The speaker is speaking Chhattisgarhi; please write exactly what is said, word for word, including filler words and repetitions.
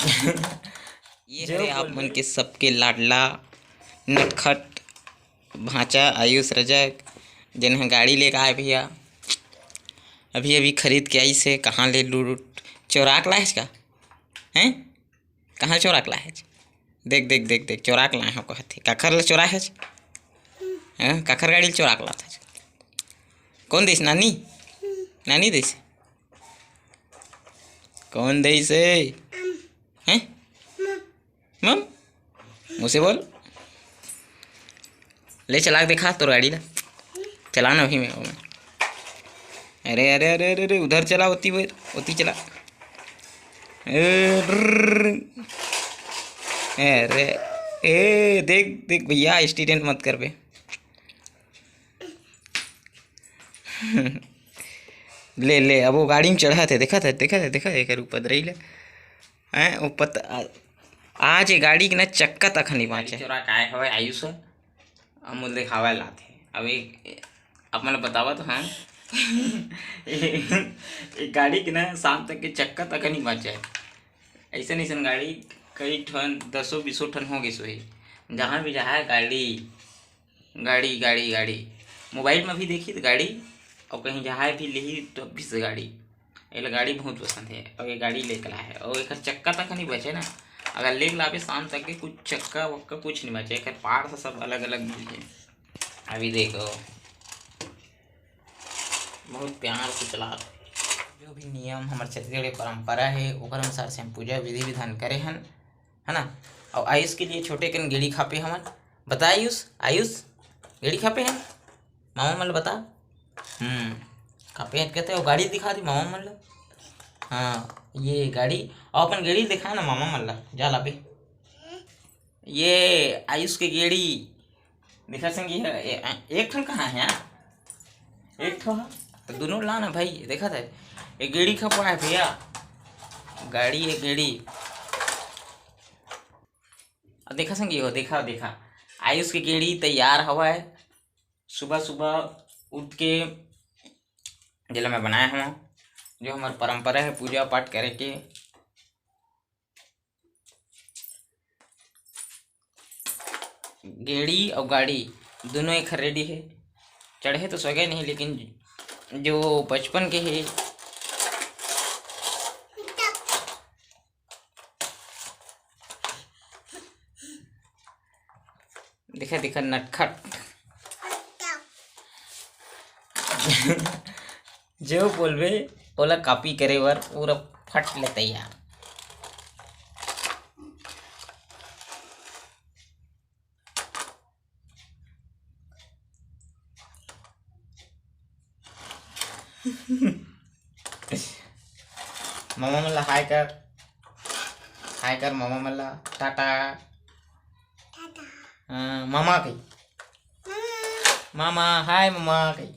ये हरे आप मन के सबके लाडला नटखट भांचा आयुष रजक, जेन ह गाड़ी लेके आए भैया। अभी अभी खरीद के आइस हे। कहाँ ले लूट चोरा के लाए हस का? हैं, कहाँ चोरा के लाए हस? देख देख देख देख, चोरा के लाए हो कहत हे। काखर ले चोराए हस? हैं, काखर गाड़ी ले चोरा के लात हस? कौन देस? नानी, नानी देस? कौन देस हे? हैं? मम, मुँह से बोल। ले चला के देखा तोर गाड़ी ला। चला ना अभी मैं, मैं। अरे अरे अरे अरे अरे, उधर चला, ओती बर, ओती चला। ए, र्र। अरे, ए देख देख भैया, एक्सीडेंट मत करबे। ले ले, अब वो गाड़ी में चढ़त हे, देखत हे, देखत हे, देखत हे, एकर ऊपर रही ले। हैं, वो पत-, आ-, आज ये गाड़ी के ना चक्का तक नहीं बाँचे। चोरा के आए हवय आयुष, अब मोला देखावय लात हे। अब एक, आप मन ल बतावत हन, एक गाड़ी के ना शाम तक के चक्का तक नहीं बाँचे। अइसन अइसन गाड़ी कई ठन, दसों बीसों ठन हो गइस होही। जहाँ भी जाए गाड़ी, गाड़ी, गाड़ी, गाड़ी। मोबाइल में भी देखी तो गाड़ी, और कहीं जहाँ भी लेही तो भी से गाड़ी। एला गाड़ी बहुत पसंद है, और ये गाड़ी लेके लाए है, और एकर चक्का तक नहीं बचे ना। अगर लेके लाबे शाम तक के, कुछ चक्का वक्का कुछ नहीं बचे, एकर पार्ट सब अलग अलग मिलही। अभी देखो, बहुत प्यार से चला। जो भी नियम हमर छत्तीसगढ़ के परंपरा है, ओकर अनुसार से हम पूजा विधि विधान करे हन, है ना। और आयुष के लिए छोटे कन गेड़ी खापे हमन। बता आयुष, आयुष, गेड़ी खापे हन? मामा मन ल बता। हम्म, खापे हन कहते, वो गाड़ी दिखा दी मामा मन ल। हाँ, ये गाड़ी, और अपन गेड़ी दिखा ना मामा मन ल, जा लाबे। ये आयुष के गेड़ी दिखा संगी है, ए-, ए-, एक ठन कहाँ है यार? एक ठो है। तो दोनों ला ना भाई, देखा था, एक गेड़ी खपवा है भैया, गाड़ी, एक गेड़ी। अब देखा संगी हो, देखा, देखा, आयुष के गेड़ी तैयार हवा है। सुबह सुबह उठ के जेला मैं बनाए हवा, जो हमार परंपरा है पूजा पाठ करे के, गेड़ी अउ गाड़ी दोनों एक ready हे। चढ़े तो सके नहीं, लेकिन जो बचपन के हे, देखा, देखा, नटखट। जो बोलबे, ओला copy करे बर पूरा फट ले तैयार। मामा मन ला hi कर, hi कर मामा मन ला, टाटा। हाँ, मामा कही, मामा, hi मामा कही।